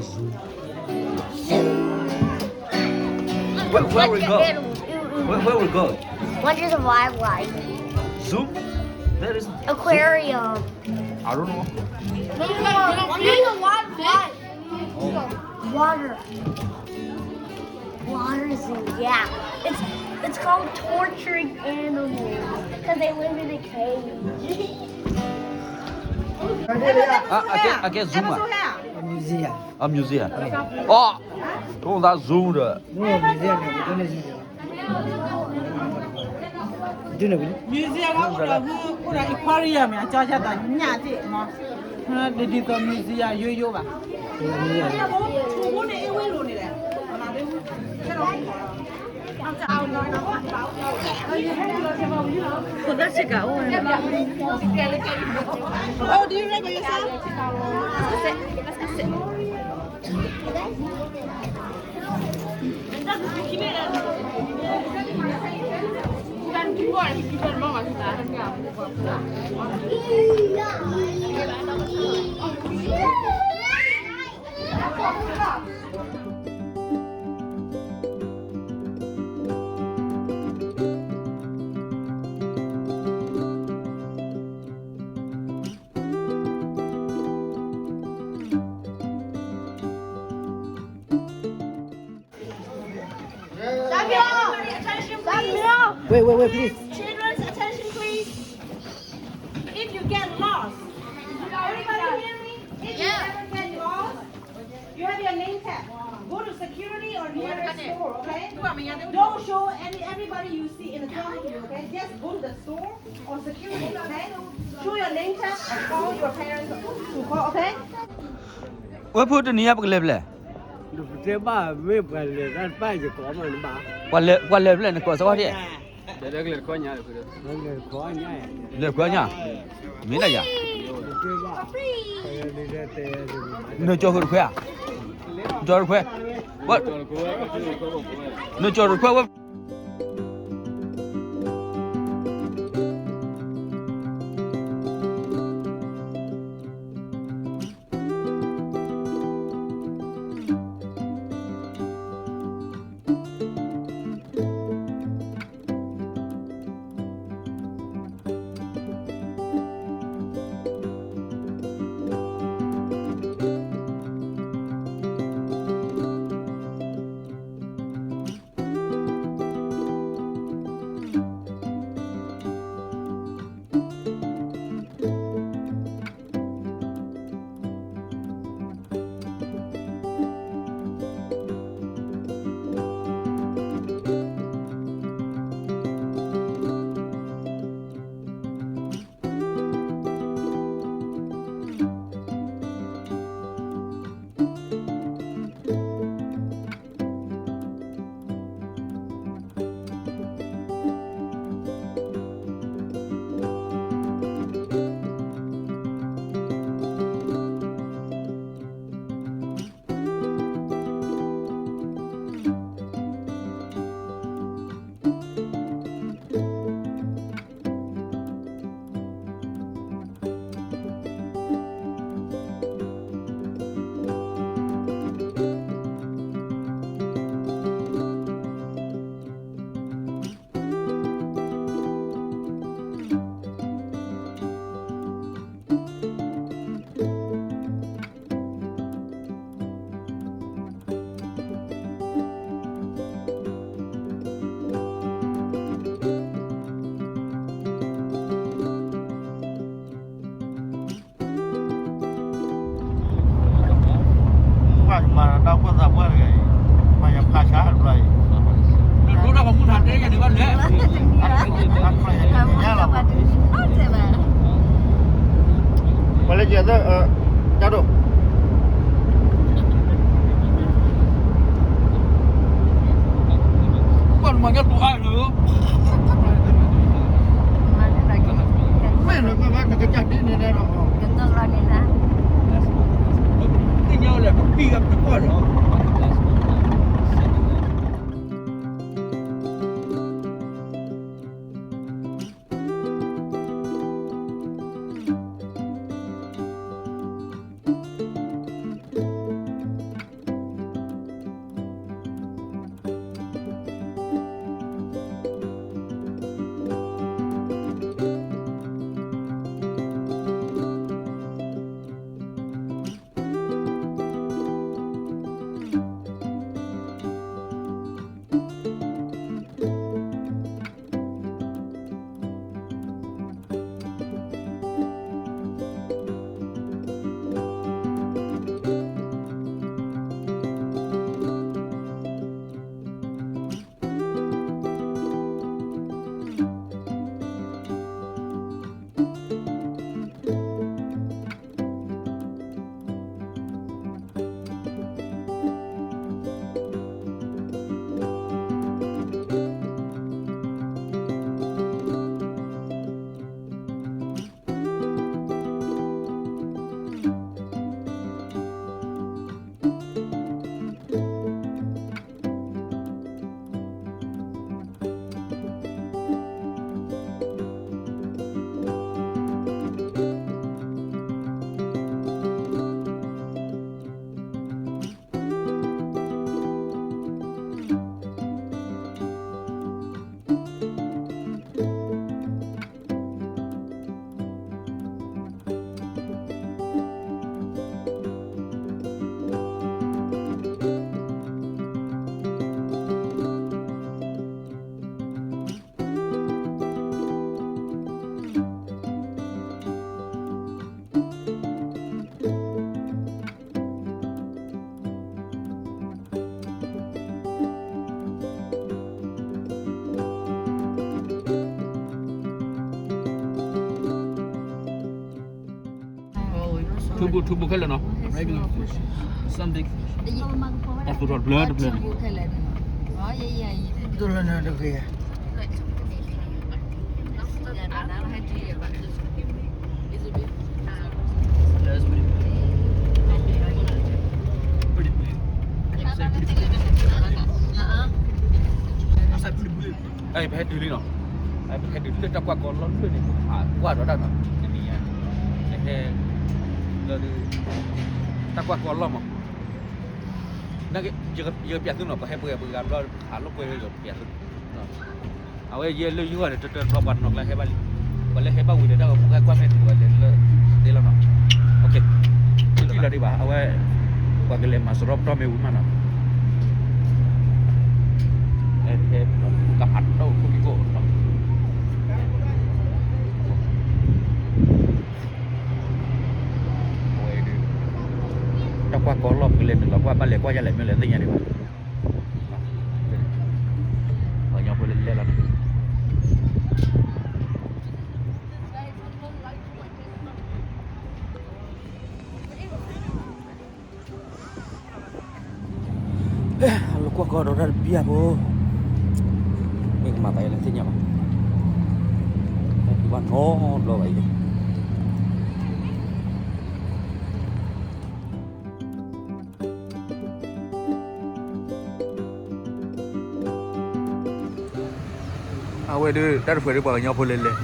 Zoom. Where, where we go? Where, where we go? What is a wildlife? Zoom? There is aquarium. I don't know. There's a lot of fish. Oh. Water. Water zoo, yeah. It's it's called torturing animals because they live in a cage. I, I get, I get Zoom. Museum. A museum. Oh, don't that Zoom. Museum. Museum အိၣ်ဒီး aquarium န့ၣ် အကၠီကၢ်တၢ်ညၣ်တ့ၢ်မး, ဒ်သိး museum ယိယိဘၣ်. Samuel! Attention, please. Wait, wait, wait, please. Children's attention, please. If you get lost, everybody hear me? If you ever get lost, you have your name tag. Go to security or nearest store, okay? Don't show any everybody you see in the front of you, okay? Just go to the store or security, okay? Show your name tag and call your parents to call, okay? ဝဲဖိတနံၤညါပကလဲၤဖဲလဲၣ်, ပှၤလဲၤဖဲလဲၣ်နကိးစ့ၢ်ကီးဒ်, လဲၤခွဲညါ, မ့ၢ်ဒၣ်ယၤ, နကၠီဃုာ်တခွဲဧါ, ကၠီတခွဲ, နကၠီတခွဲဝဲပှၤလၢကဲသၢ ကၢ်ဒိၣ် ပှၤမၤညါတူၢ်အါလၢ မ့ၢ်လၢပှၤဘၣ်တကစၢ်ဒ်န့ၣ်ဒီး သ့ၣ်ညါဝဲလဲၣ် ပပံၢ်ဂၤပတကွၢ်လၢာ်. ထူပူၤ ထူပူၤခဲလၢာ်နီၤ. Something. တၢ်သူၣ်ထီၣ်တဖျၢၣ်တဖျၢၣ်န့ၣ် ပဟဲတုၤလံနီၤ, ပဟဲတုၤလၢတၢ်ကွၢ်ကီလီၢ်လၢန့ၣ် ပဟးကွၢ်ဒီးတၢ်နီၤ, တနံၤညါ ဟဲ လၢ တၢ်ကွၢ်ကီလီၢ်မး, ယကပျးသုနီၤ, ပဟဲပှဲၤပှဲၤဂၤဘျီ ပဟးလိာ်ကွဲဝဲယကပျးသု, အဝဲယဲလၢယဂီၢ်န့ၣ် တတၢၢ်တဘျီပှၤတနီၤကျါဟဲဘၣ်လံ, ပှၤလၢဟဲဘၣ်ဝံၤဒီးတၢ်ဂီၤမူခါကွၢ်ဖဲန့ၣ် ပှၤလဲၤလၢသ့လီၤနီၤ, တလီၤဒံးဘၣ်, အဝဲ ပှၤကလဲၤမၤစရီပတီၢ်မ့ၢ်ဝံၤမးနီၤ, ဟဲ ကဟးတၢ်အိၣ်ခိၣ်က့ၤကိၣ်နီၤ အဝဲဒုး တၢ်ကွၢ်ကီလီၢ်ပကလဲၤနုာ်လီၤကွၢ်ဘၣ်လဲၤကွၢ်ယၤလဲၣ်မ့ၢ်လဲၣ်သ့ၣ်ညါဒံးဘၣ်, ပှၤကညီဖိလဲၤလဲၤလီၤန့ၣ်, အလိာ်ကွၢ်ကီဒီးတၢ်တဘံၣ်အဖိ, မ့ၢ်ကမၤသးယလဲၤသ့ၣ်ညါဘၣ်, ဟဲတုၤဘၣ်နီတဘျီဘၣ်အံၤ အဝဲဒုး တၢ်တဖုဒုးပှၤကညီဖိလဲၤလဲၤ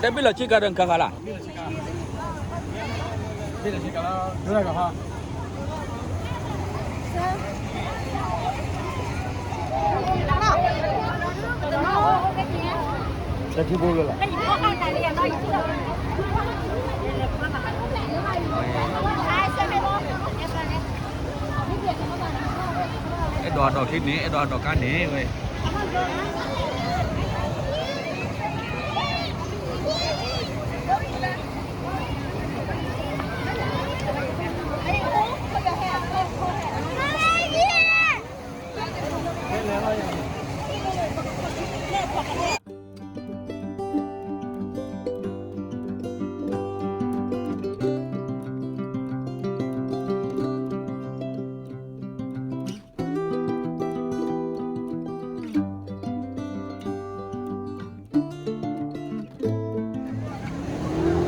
ပှၤတဲဘ့ၣ်လီၤဆ့ကၤဒီးနကၤဃာ်လၢ် တၢ်ထံဖိလၢလၢ် အဲၣ်ဒိးအဒိးခံန့ၣ် အဲၣ်ဒိးအဒိးကါန့ၣ်ဝဲ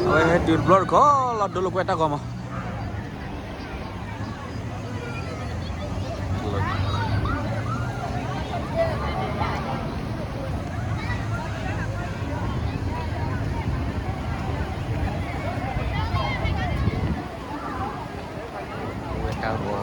အဝဲဟဲတုၤတဘျီတခီလီၤ ဒိလိာ်ကွဲတၢ်ဂီၤမး ဝဲတၢ်ဂီၤ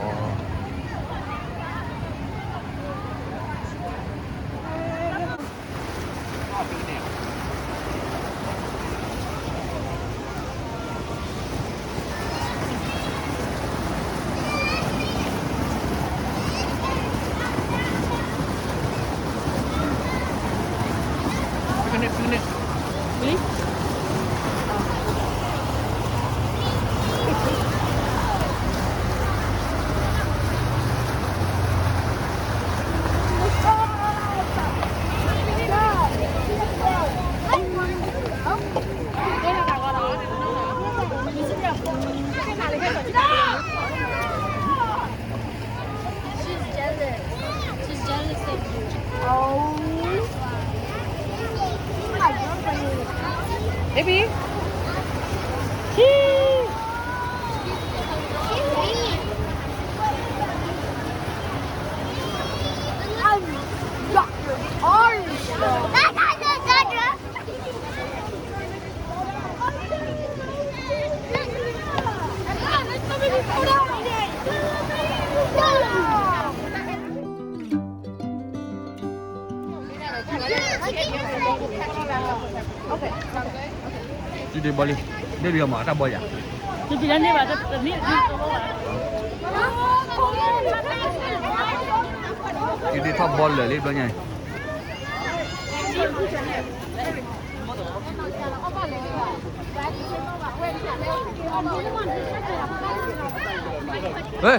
She's jealous. She's jealous of you. Oh. My girlfriend is. Baby. She's. I'm doctor Orange. That's not the doctor. ဘီလံ ဒ်လီၤမး တၢ်ဘီယၤ, တဘၣ်လၢန့ၣ်ဘၣ်, တမ့ၢ်တဘၣ်, ယဒ့ထီၣ်ဘီလၢာ်လံဘျီညါအံၤ, ဟဲ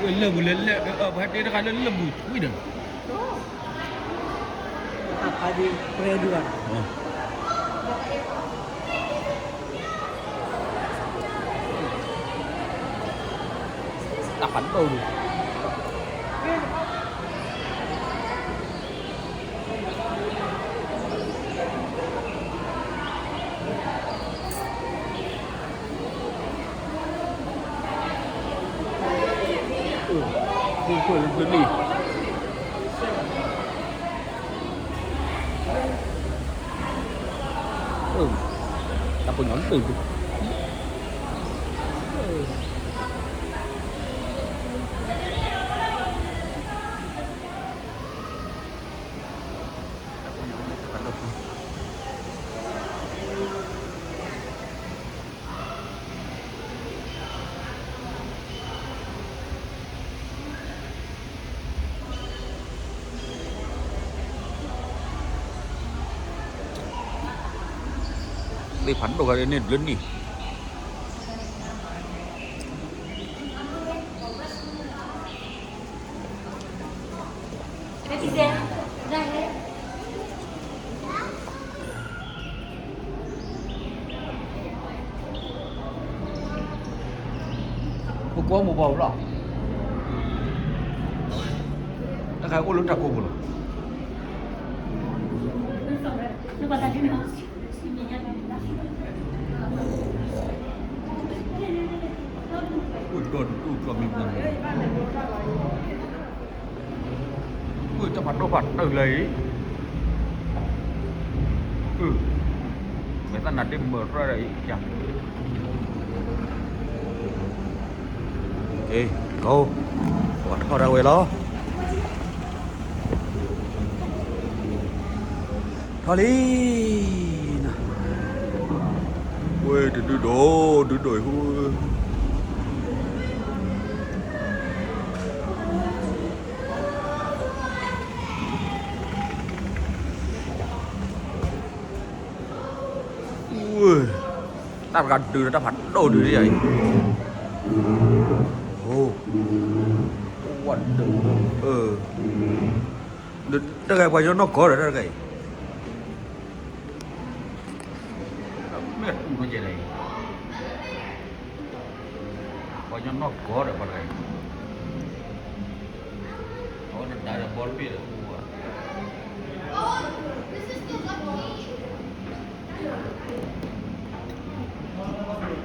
ဝဲလၢၢ်ပူၤလၢ ပှၤတဲတခါလၢလၢၢ်ပူၤဝံၤဒီး တၢ်ဖးဒံးပြဲဒုးဘၣ်, တၢ်ဖးဒိၣ်ဒုး, တၢ်ပညိၣ်ဒုး, သ့ၣ်ဖးဒိၣ်ဂၤန့ၣ်ဘျၢနံၣ်, ပကွၢ်မိၢ်ပှၢ်ပူၤလီၤ, တၢ်ခါအိၣ်လၢတၢ်ကိးပူၤလီၤ. အိၣ်ဒီဒူၣ်ဒီမံၤမံၤ, အိၣ်တၢ်ဖးဒိၣ်ဖးတၢၢ်လၢအံၤ, မဲာ်သၣ်နါဒ့ၣ်မုၢ်ရၢၢ်ဒီးအံၤ, ကဲ, ကိး, ပှၤထီၣ်ဒၣ်ဝဲလီၤ. ထီၣ်လံ, ဝဲတဒုဒိၣ် ဒုဒိၣ်အံၤဟူ, တၢ်တဂၤဒုးဒီးတၢ်ဖးဒိၣ်ဒုးဒ်ယၤအံၤ, အိၣ်, ဝဲဒုး, တၢ်တဂၤပှၤကညီနီၢ်ကီၢ်ဒီးတၢ်တဂၤအံၤ, မ့ၢ်အူနီၢ်ကဲလဲၣ်အံၤ, ပှၤကညီနီၢ်ကီၢ်ဒီးပှၤတဂၤအံၤ,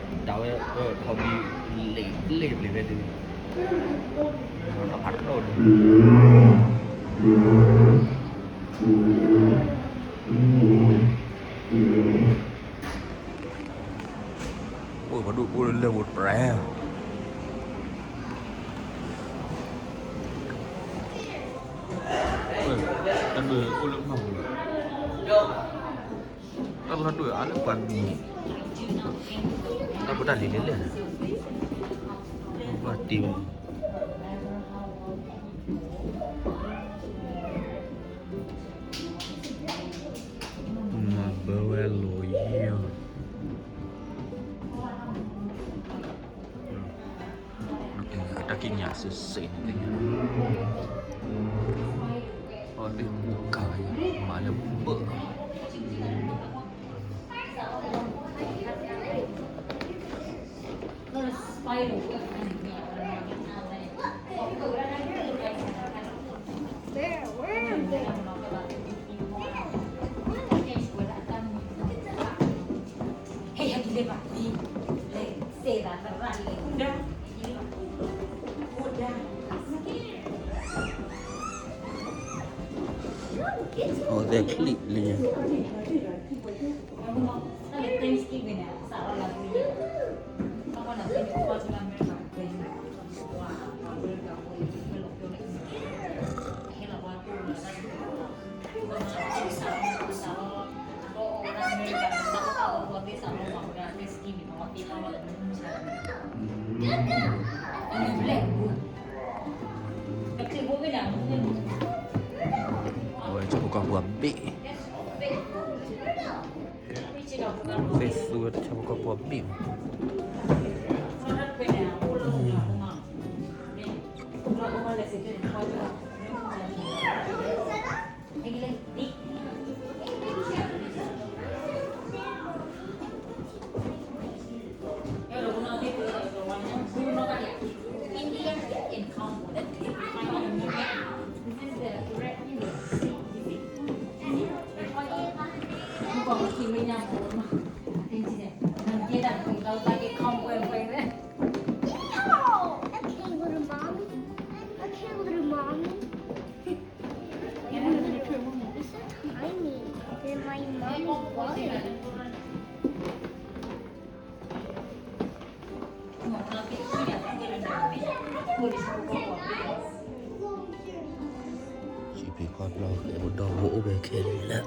အဝဲဒၣ်ဒီးဘီတဘ့ၣ်ဒီးအူဘၣ် တၢ်ဝဲ, ထီဘံၣ်, လ့ၣ်လ့ၣ်ဖဲဒုး, တၢ်ဖးဒိၣ်ဒုး, အိၣ်ပှၤဒိၣ်အိၣ်လၢလၢၢ်ပူၤတြဲၤ, တၢ်ဒုးအိၣ်လၢမၤပူၤလီၤ. တၢ်လီၢ်ဒိၣ်အါလၢပှၤမံၤ, တၢ်ဖိတၢ်လံၤလၢလၢၢ်, ပှၤတံၤမး, မၤဘၢဝဲအလိၤယံၤ, တၢ်ကံးညာ်စ့ၢ်စ့ၢ်န့ၣ်, အဝဲသ့ၣ်မူကၤယၤ မၤလၢဘၢၣ် အဝဲသ့ၣ်ချံလံ, အဝဲဆၣ်ဖိကီၢ်ဖိအဘ့ၣ်, သ့ၣ်သူဝဲဆၣ်ဖိကီၢ်ဖိအဘ့ၣ်မး. Ew, okay, little mommy. Okay, little mommy. You're so tiny. You're my mommy brother. ဟံၣ်ဖံးခီၣ်ဖျီၣ် ဃဲၤပဒီဖိအိၣ်ဝဲခဲလၢာ်.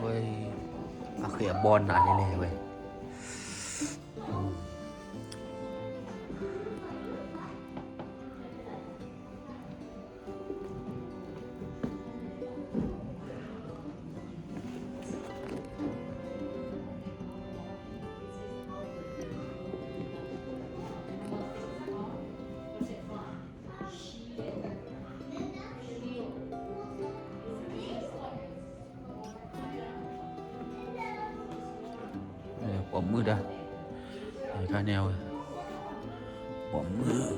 ဝဲ, အဃဲၤအဘီနးလဲၣ်လဲၣ်ဝဲ. ပိာ်မုၣ်ဒၣ်, ခါန့ၣ်ဝဲ, ပိာ်မုၣ်.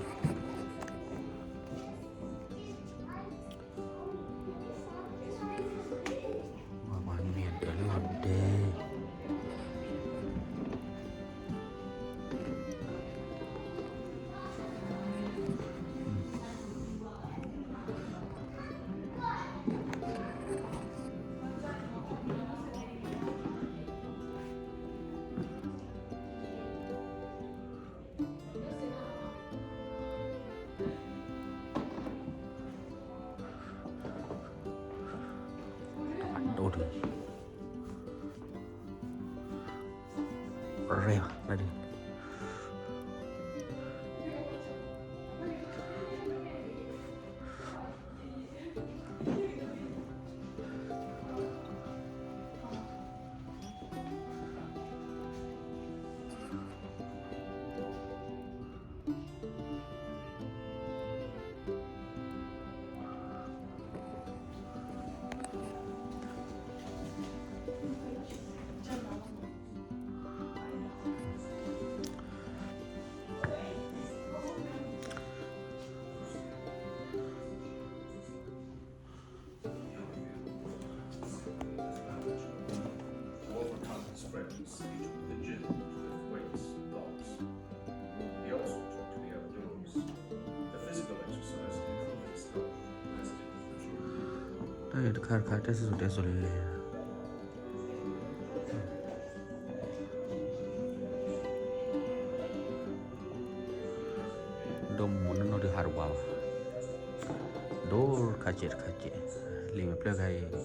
ရဲၣ်ဘၣ် တၢ်ဂ့ၢ်တခါတခါ တဲစိၤတဲစိၤလံ ဒိၣ်မူနီၢ်နီၢ်ဒုးဟးတဝးဘၣ်, ဒိၣ်တခါစဲးတခါစဲး, လံာ်မဲာ်ဖျၢၣ်ခါအံၤ,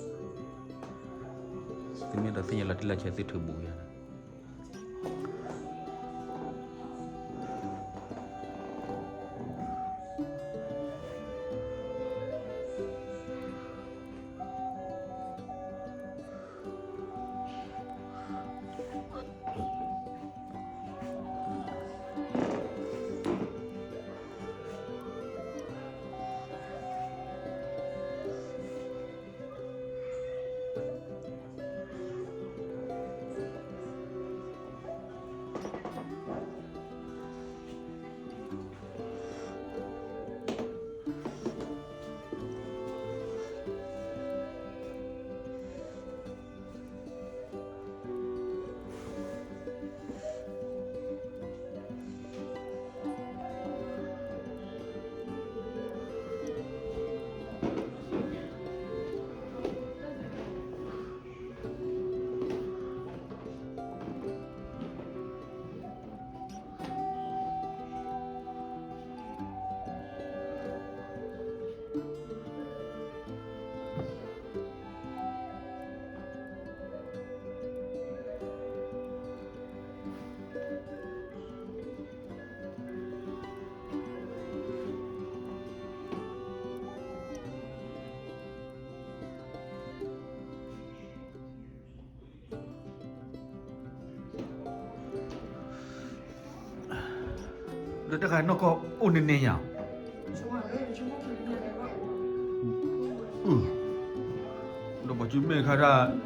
သုမ့ၢ်ဒီးသ့ၣ်ညါလီၤတံၢ်လီၤဆဲးသုထုးဘူးယၤ ဒီးတခါနီၢ်ကီၢ်အိၣ်န့ၣ်န့ၣ်ညါ, ဒီးပှၤစုမဲာ်ခါတၢ် တ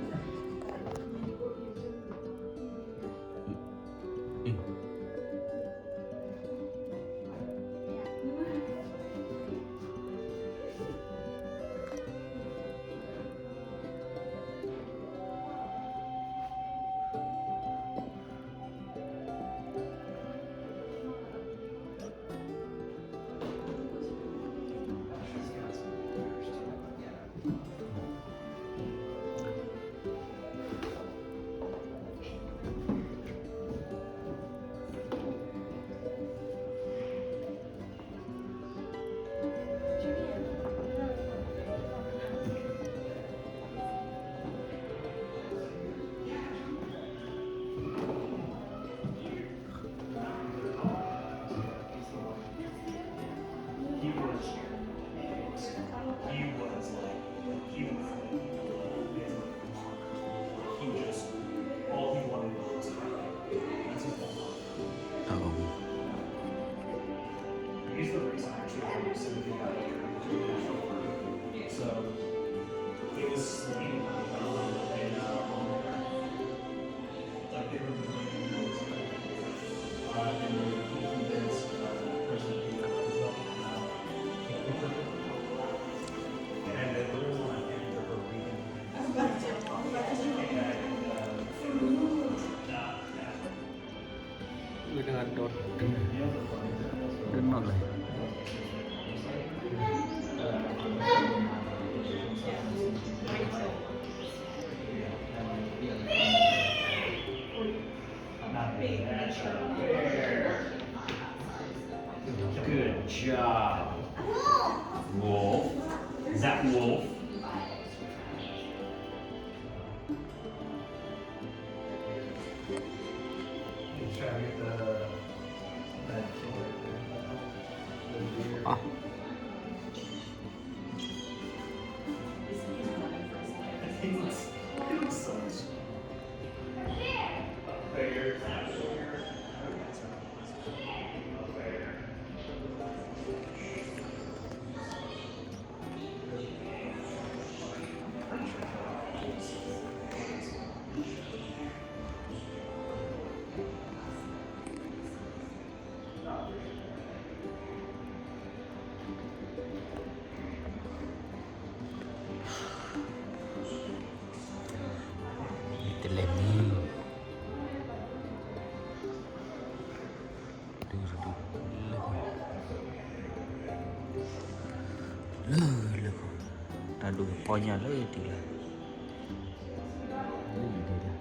လဲၤမံ, ဒုးဒုးဒုး, လၢ, လၢ, လၢ, တၢ်ဒိၣ်ဖီညါလၢတံၢ်လၢ်, လၢတံၢ်လၢ်, တံၢ်လၢ်.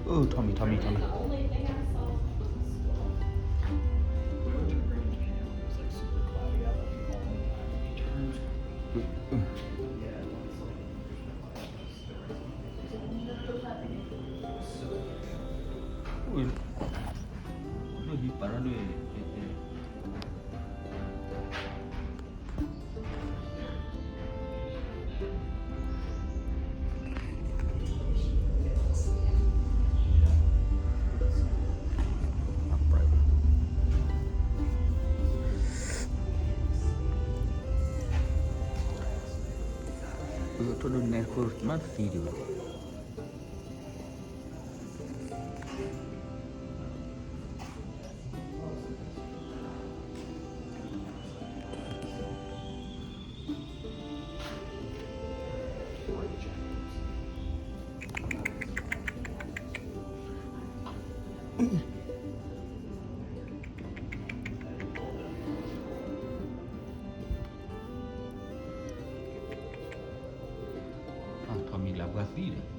Ooh, Tommy, Tommy, Tommy. Ih, ih, ih. ထီၣ်မံၤလၢပှၤသံဒီး တၢ်ခါန့ၣ်သးလၢကဆီလီၤ.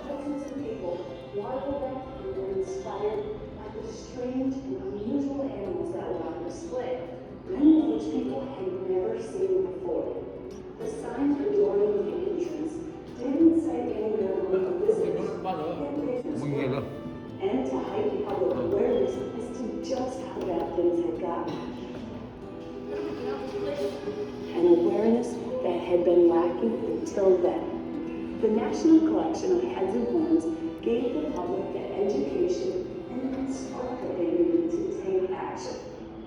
Thousands of people, marveled at and were inspired by the strange and unusual animals that were on display, many of which people had never seen before. The signs adorning the entrance didn't say anything about the visitors, yet they displayed, and to heighten public awareness as to just how bad things had gotten. An awareness that had been lacking until then. The National Collection of Heads and Horns gave the public the education and the instruct that they needed to take action.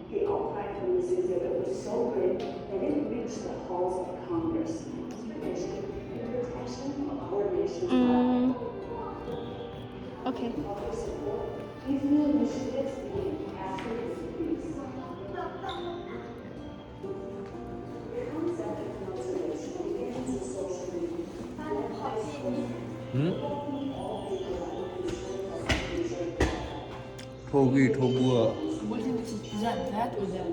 The outcry from this exhibit was so great that it reached the halls of Congress. Education and protection of our nation's life. Okay. Public support, these new initiatives, and the capacity to produce. ထိၣ်ဂံၢ်ထိၣ်ဘိ. What is that? That or that?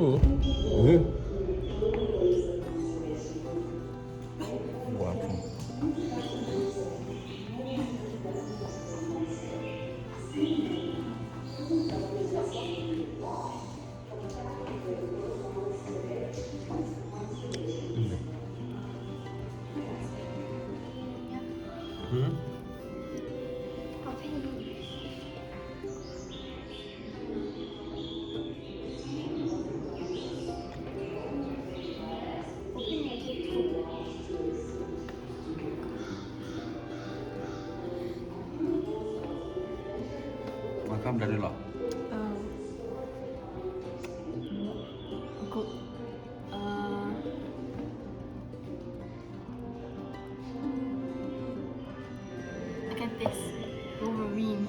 Oh, eh. Wow. Hmm? မၤခါမတၤဒ်လီၤ. Good. Uh, I can taste Wolverine.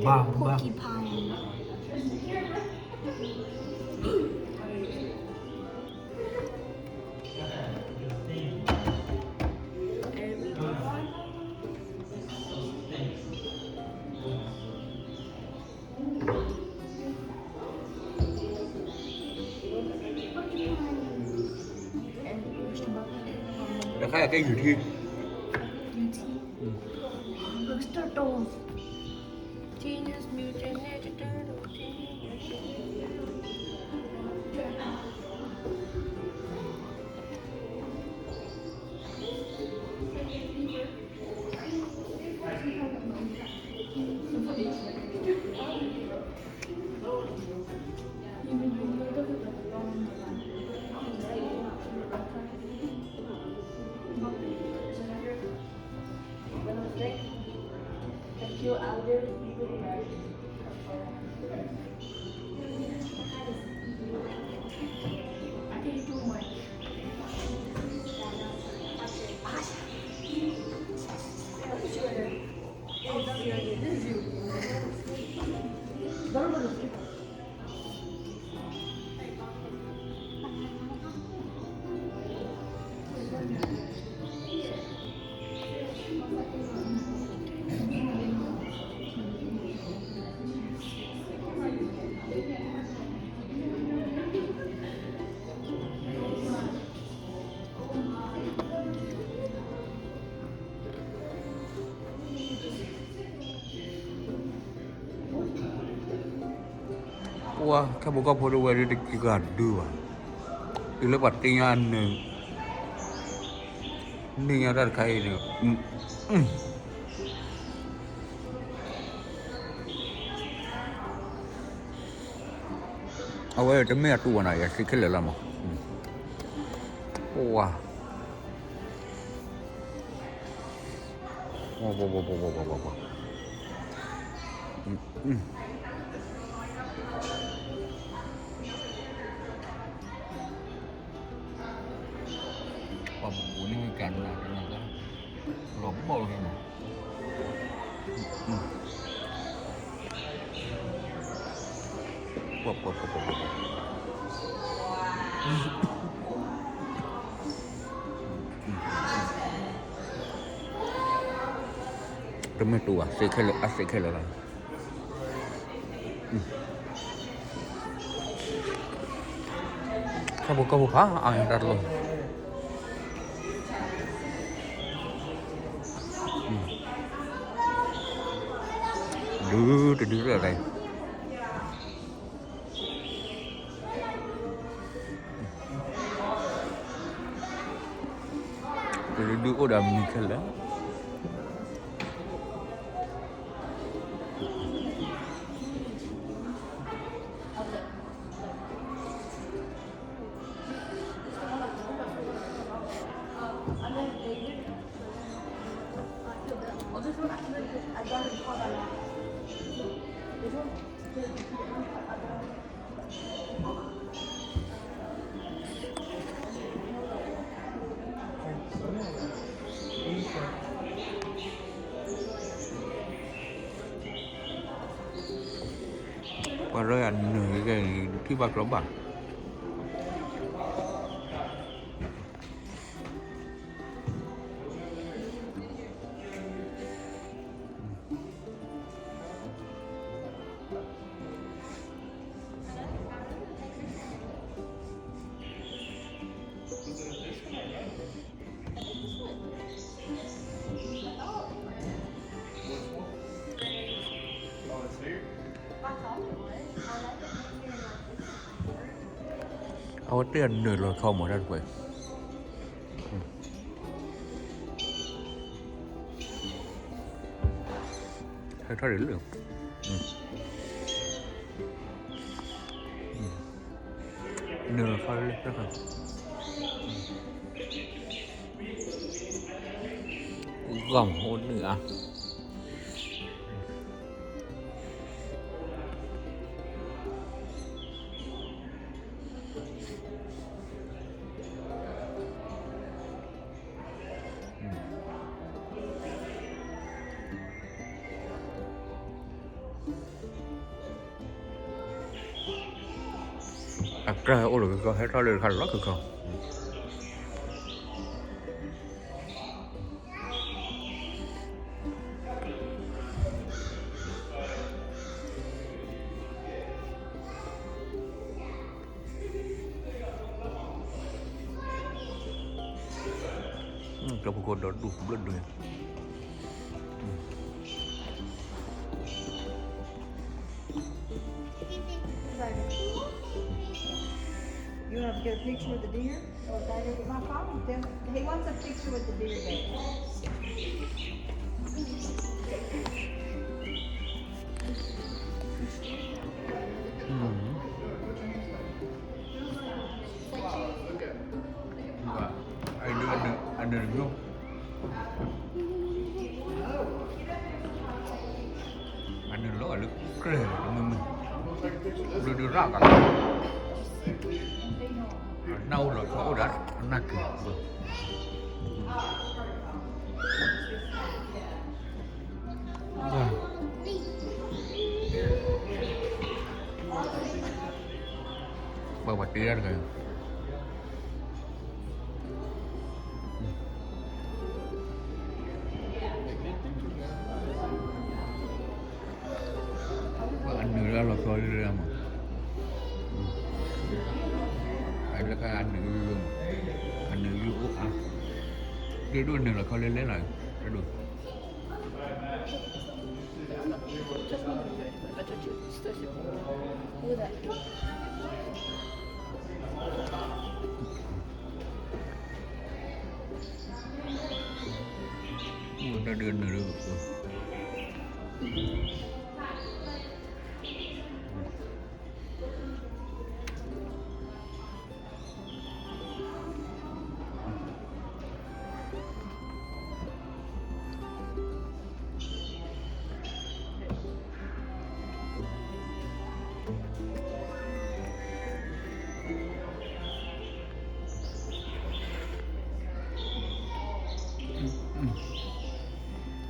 ဘၣ်ဘၣ် Porcupine. Tæ khါကဲယူၤထံ, Bookstore. Teenage Mutant Ninja Turtles.ပှၤ ထၢဖိကီၢ်ဖိတဝဲဒၣ်တကဂၤဒုဘၣ်, တုၤလၢပှၤသ့ၣ်ညါန့ၣ်, န့ၢ်ညါတၢ်တခါအံၤန့ၣ်, အဝဲတမ့ၢ်အတူၢ်ဘၣ်နီၤ, ယစံးခဲလၢာ်လီၤမး, ပှၤ ပှၤပူၤန့ၣ်ကနၤကနၤ, လီၤဘီၣ်လီၤန့ၣ်, ပှၤပှၤပှၤပှၤပှၤ, တမ့ၢ်တူၢ်ဘၣ်, စံးခဲလၢာ်, အစံးခဲလၢာ်လီၤ. ထၢဖိကီၢ်ဖိဖးအါတၢ်တလီၢ်, ဒုတဒုလၢာ်, တဒုဒုအိၣ်ဒီးမံၤခဲလၢာ်. အ ဘၣ်ကျီဘၣ် အဝဲတဲအနၢၤလီၤဆီမးတၢ်တပှဲၤ ဟဲထီၣ်ဒံးလၢ နုာ်လီၤခီလၢတၢ်ခါ ဂီၢ်မးအိၣ်နုာ်အါ အကြၢးအိၣ်လီၤကခီ ဟဲထီၣ်လၢတခါလီၤကခီ ကပကိးဒီးဒူၣ်ဘျၢၣ်ဒိၣ် You want to get a picture with the deer? Or can I get my phone? Then he wants a picture with the deer, babe. အနၢၤတမံၤ အနၢၤလီၤလၢကြဲၢ်တမံၤမံၤ ဘျုးဒုးရၣ်ကလီၤ နၢ်အိၣ်လီၤဆီအိၣ်ဒီး နၢ်က့ၤ ဘၣ်ပှၤတ့ဒၣ်တဂၤ အနၢၤလၢအလီၤဆီလၢမး အလၢခါအနၢၤ အနၢၤအိၣ်အါ ဒိၣ်ဒိၣ်နၢၤလီၤဆီလၢလဲၣ်လီၤ တဒိၣ် တၢ်ဒုးနၢၤလၢ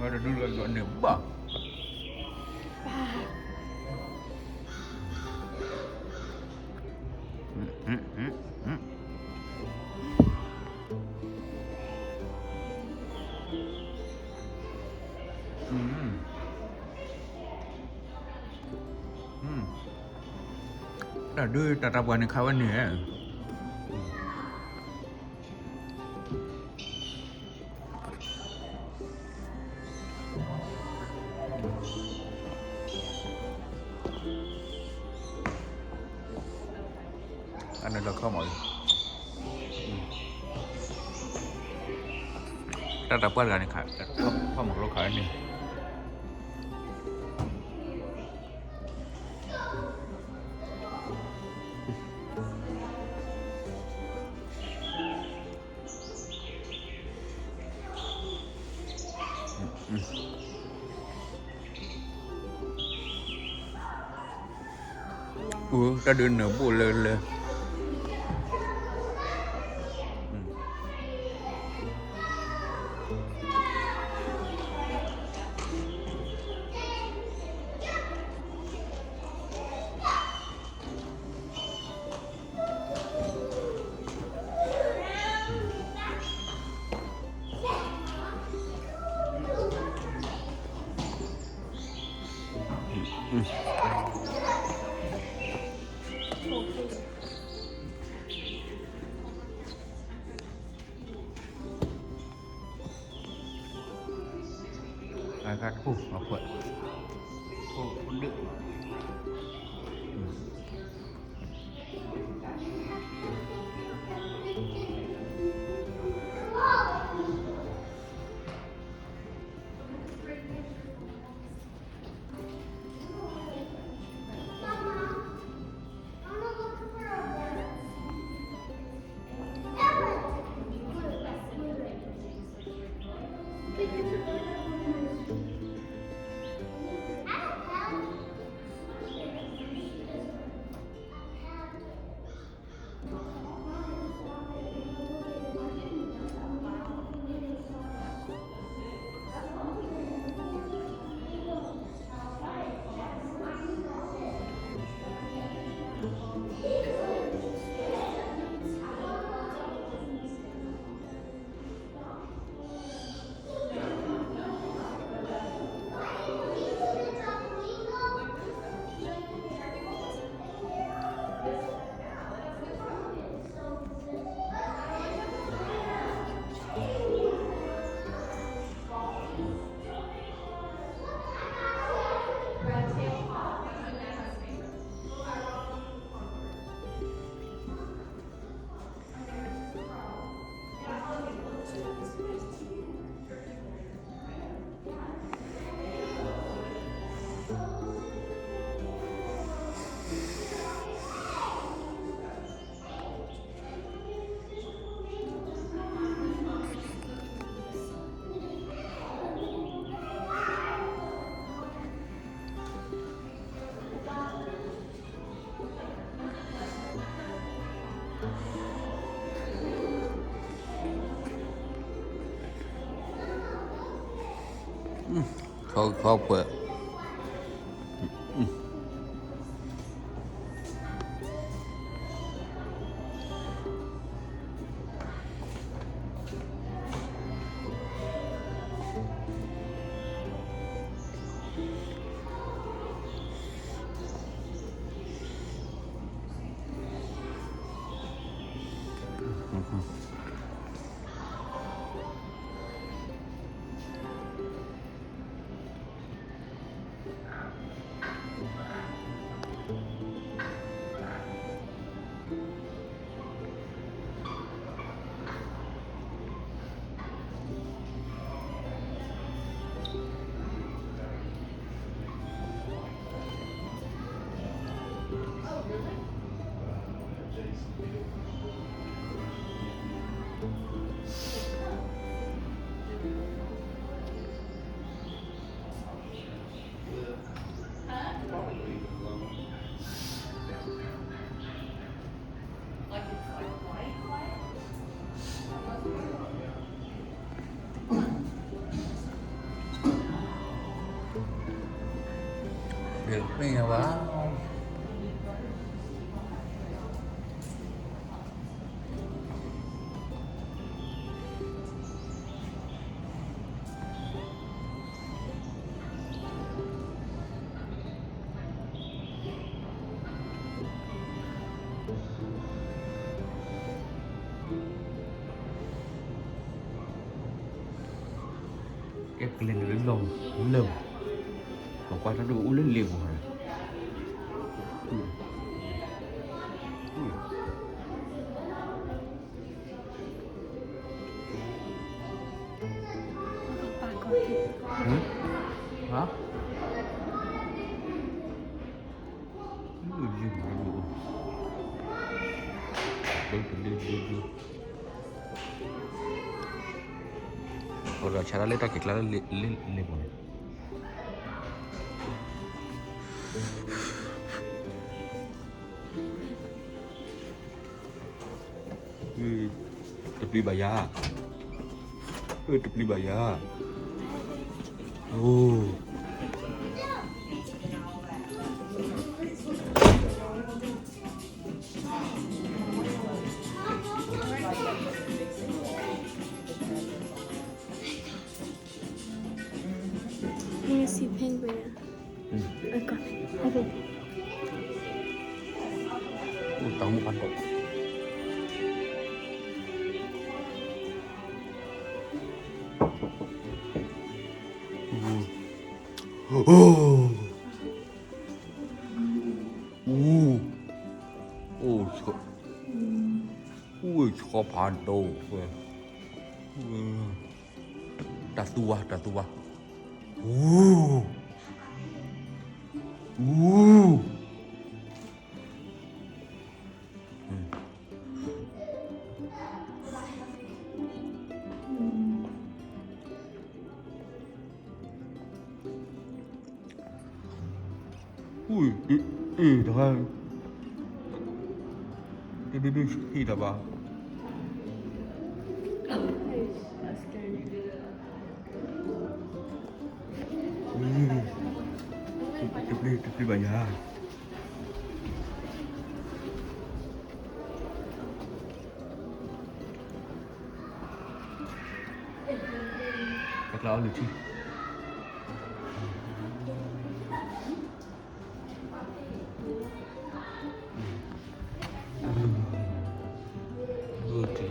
ဝဲတဒုလၢယွၤန့ၣ်ဘၣ် တၢ်ဒုးတၢ်တၢ်ပှၤန့ၣ်ခးဝဲန့ၣ် အနၢၤလီၤခီမး တၢ်တၢ်ပှၢ်တဂၤန့ၣ်ခး ထီၣ်မၤလိခးဝဲန့ၣ် အူ တၢ်ဒုးနၢၤဘိၣ်လၢလၢ အ အဂၤတပူၤ အခွဲး ဖိဒၢၣ် ခီခီပှဲၤ ဘၣ် ကဲ ကလဲၤနုာ်လီၤလၢၢ်, ပကွၢ်တၢ်ဒိၣ် အိၣ်လၢလ့ပူၤန့ၣ်. အိၣ်ဒီးဆါတၢ်လၢတၢ်က့ၤကျါလၢလ့ပူၤန့ၣ်. တပျံၤဘၣ်ယၤ, တပျံၤဘၣ်ယၤ, အိၣ်. မ့ၢ်စံး penguin န့ၣ်. အိၣ်တၢ်မူဖးဒိၣ်, အိၣ်, အိၣ်, အိၣ်ဆီဖးဒိၣ်, တၢ်သူဝါ တၢ်သူဝါ, အိၣ်, အိၣ်. အ့ အ့ တခါ တဒုဒုဟ့ၣ်တၢ်ဘၣ်, တပျ့ၤ တပျ့ၤဘၣ်ယၤ. တၢ်ကျါအီလုၢ်ထံ,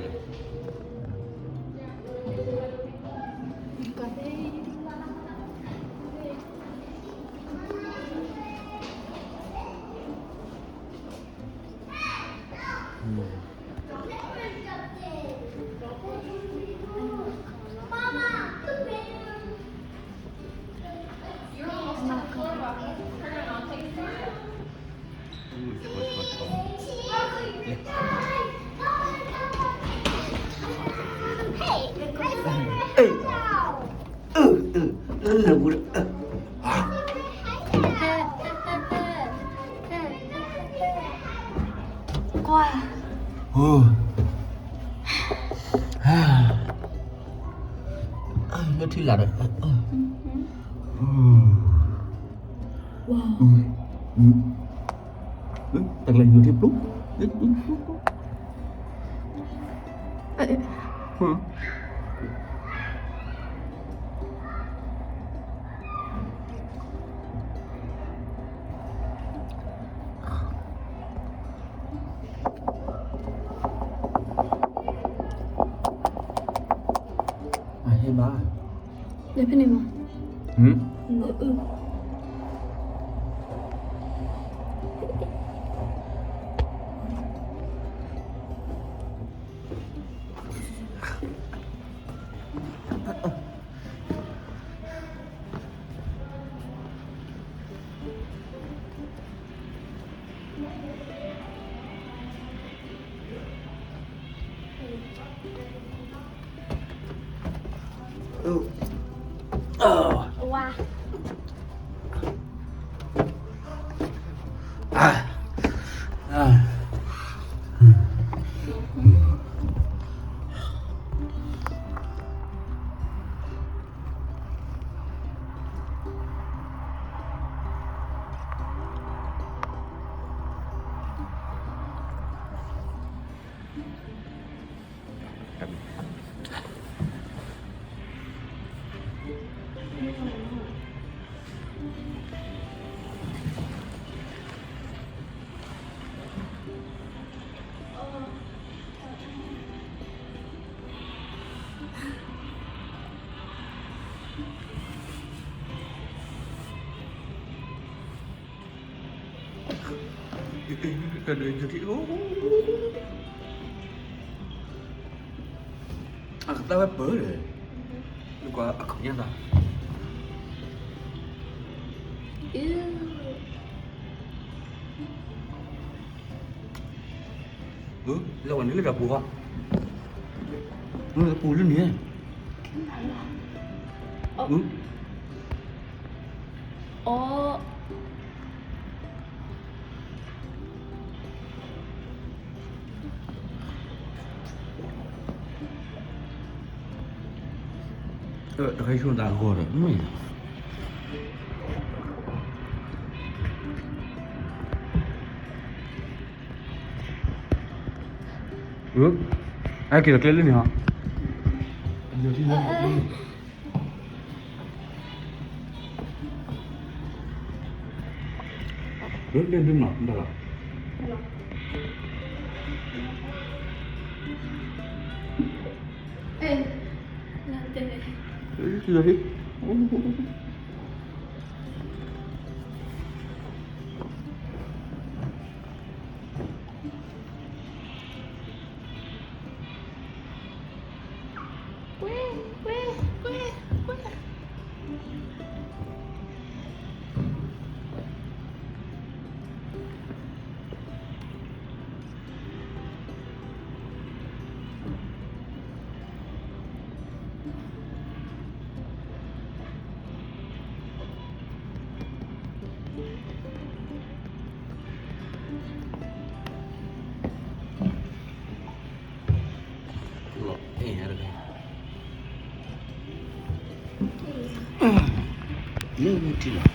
ကွၢ်, လၢထံလာ်ဒီး, တၢ်ကလဲၤယူၤထံပျိ, အဟ့ၣ်ဘၣ်, ဖဲန့ၣ်မး, အ ဝါ အကတၢၢ်ဝဲပၢၤဒီး, နကွၢ်အခီၣ်ညါသး, လၢဝဲန့ၣ်လၢတၢ်ပူၤဃီ, ပူၤလၢန့ၣ်, အီ တခါဆိတၢ်အဂီၢ်ဒီး, အက့ၤဒီးကျဲလၢန့ၣ်ဟီ, ယိၤထံလၢန့ၣ် ကျဲန့ၣ် အ လၢလၢမး ဘၣ်လီၤ. လီၤအဲၣ်တဂၤ လၢမ့ၢ်ထံလီၤ. အထီၣ်ဘီဒီး လီၤ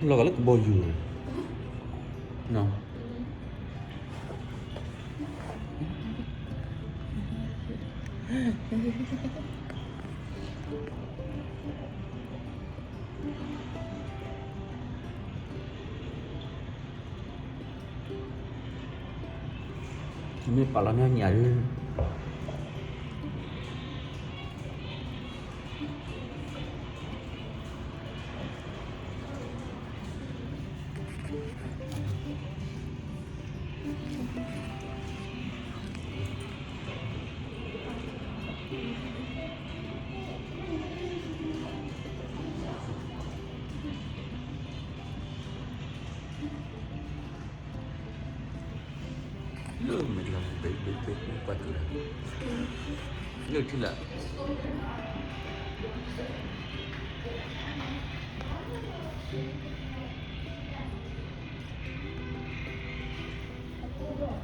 ဂာ်လၢကဘီယူၤန့ၣ် မ့ၢ်ပာ်လီၤန့ၢ်ညၣ်ဒုး လၢမဲာ်တဂၤ ဘဲဘဲဘဲ ပှၤတုၤလၢ လၢထံလၢ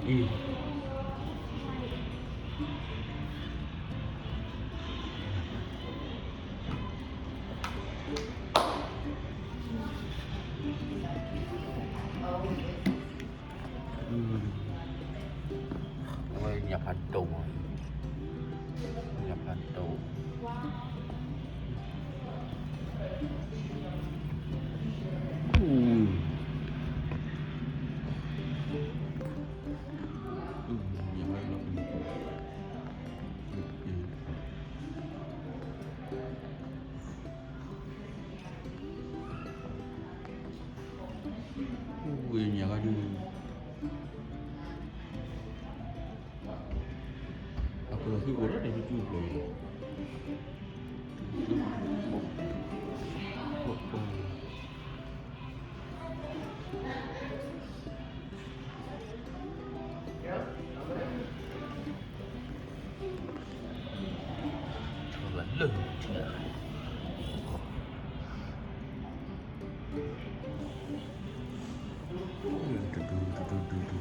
အံၤ အဝဲညၣ်ဖးဒိၣ်မး, ညၣ်ဖးဒိၣ်, ဝဲညၣ်ဂၤဒုး အပှဲၤဟံၣ်အိၣ်ဒီးတၢ်တတူၢ်ပှဲၤလီၤ. လၢထံၣ်လၢ တဒူတဒူဒူဒူ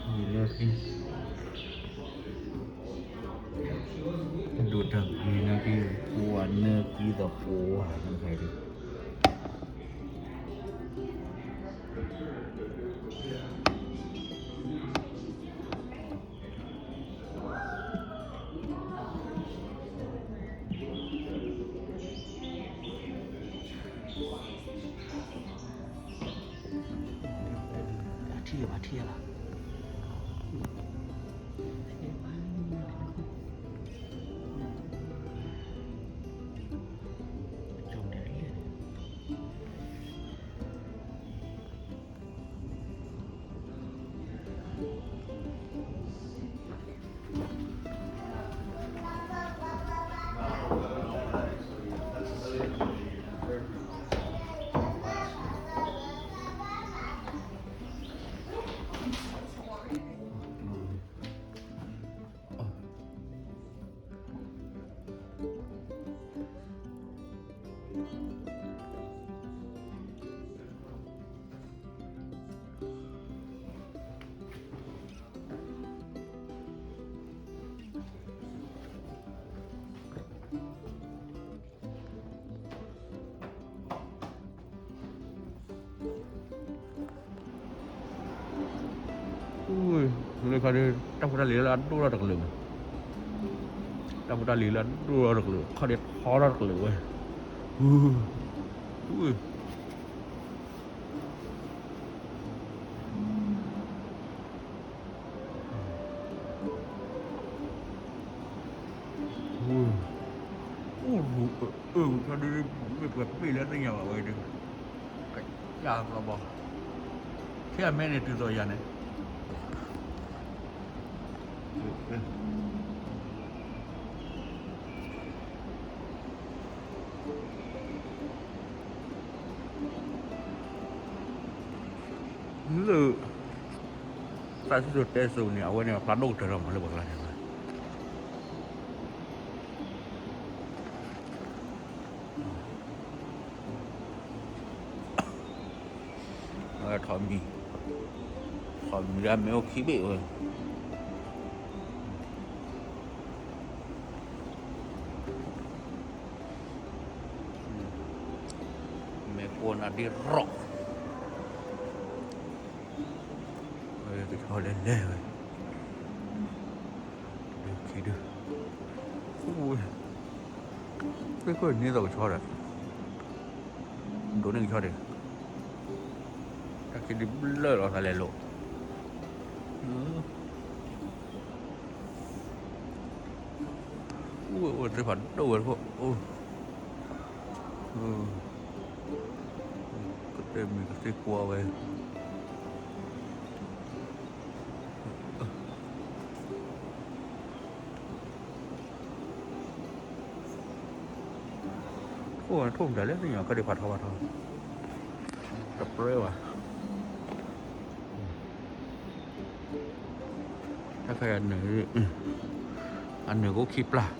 မံၤနၢသံ, ဒိၣ်တၢ်မံၤနၢသံ, ပှၤနၢသံသပှၢ်နၢသံ ထံၣ်လၢၤဘၣ် ထံၣ်လၢၤဘၣ်. ခီဒီး တၢ်ဖိတၢ်လံၤလၢအဒိၣ်ထီၣ်တကလုာ်ဝဲ, တၢ်ဖိတၢ်လံၤလၢအဒိၣ်ထီၣ်တကလုာ် ခီဒီးထီထီၣ်တကလုာ်ဝဲ, အူ, အူ, အူရူၤ အၢ ထီဒု မ့ၢ်ပှၤပ့ၢ်လၢသ့ၣ်ညါဘၣ်ဝဲဒီး ကယၢ်သီဘီ ထဲအမဲန့ၣ်တုၤသိးယၤန့ၣ် လၢ သးစူၤတဲစိၤန့ၣ် အဝဲန့ၣ်ဖျါဒိၣ်ကတၢၢ်လီၤမးလၢပှၤကျါန့ၣ် အဝဲထီၣ်မံၤ, ထီၣ်မံၤလၢအမ့ၢ်အိၣ်ခံဘ့ၣ်ဝဲ, မ့ၢ်ကိးနၤဒ့ရီၣ်, ဝဲကဆီလဲၤလဲၤဝဲ, ဒုခံဒု, အိၣ်ဝဲ, သ့ၣ်ခိၣ်န့ၢ်သိးကဆီဒီး ဒိးန့ၢ်ကဆီဒီး တၢ်ခံဒုဘျၢၣ်လီၤသးလဲၤလိာ်, အိၣ်ဝဲအိၣ်သ့ၣ်ဖးဒိၣ်ဝဲတခိၣ်, အိၣ်, ကသ့ၣ်မံၤကသ့ၣ်ကွၢ်ဝဲ ထိၣ်ဝဲထိၣ်မတၤလဲၣ် သ့ၣ်ညါ ခီဒံးဖးထီဖးထီ, တပြဲဘၣ်, တၢ်ခါအံၤ အနၢၤကအိၣ်ခံပျၢ်,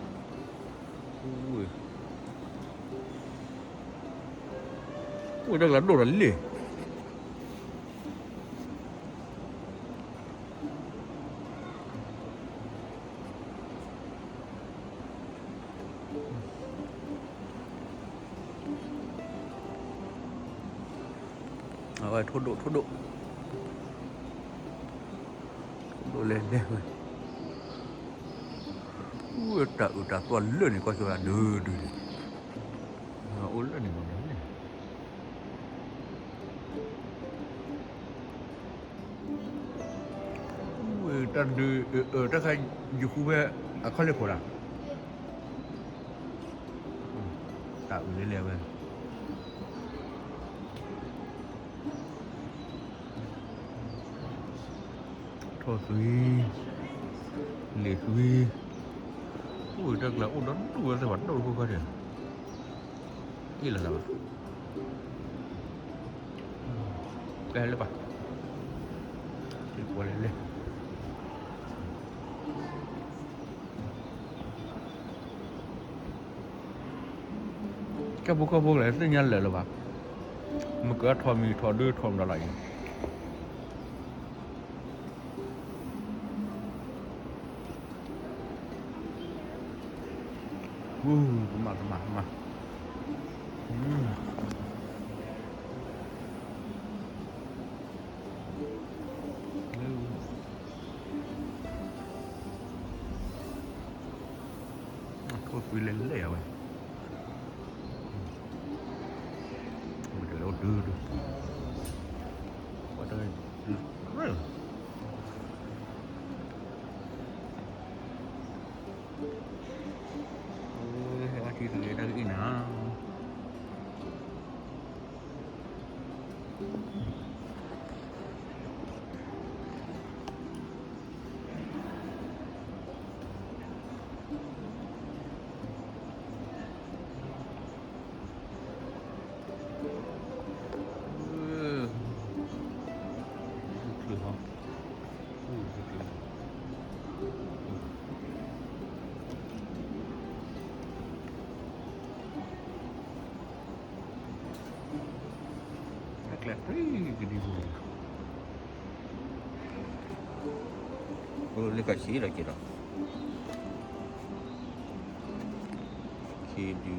အိၣ်တၢ်ကျါဒိၣ်ဒီးလ့ၣ် အဝဲထိၣ်ဒိၣ်ထိၣ်ဒိၣ်, ထိၣ်ဒိၣ်လဲၤလဲၤဝဲ, အူတၢ်အုးတၢ်သွီလၢာ်န့ၣ် ကွၢ်ဆိဒုဒုန့ၣ်, အိၣ်လၢာ်န့ၣ်မးန့ၣ် တၢ်ဒုး တၢ်ခါယဃူဖဲအခီၣ်လ့ၢ်ခိၣ်ဒၣ်, တၢ်အုးလဲၤလဲၤဝဲ, ထိၣ်သွံ, လံာ်သွံ, အိၣ်တၢ်ကျါအိၣ်ဒီဒူၣ်ဝဲသ့ၣ်ဘၣ်ဒိၣ်တခိၣ်ခါဒီး အ့ၣ်လိာ်သးဘၣ်, ကဲလၢပၢ်, သ့ၣ်ပှၤလဲၤလဲၤ ကဲဖိကီၢ်ဖိကလဲၤသ့ၣ်ညါလၢာ်လၢၤဘၣ်, မ့ၢ်ကထီၣ်မံၤထီၣ်ဒုထီၣ်မတၤလီၤအံၤ, ကမၣ်ကမၣ်ကမၣ်, ထိၣ်သွံလဲၤလဲၤဝဲ, ဝဲတလဲၤအိၣ်ဒုဒု, ဝဲတလဲၤ, အထံတဂ့ၤတၢ်ကအံၣ်နၤ တၢ်ကျဲၤပြံကဒံပူၤ, လၢကဆံးလီၤက့ၤလီၤ, ခံဒု,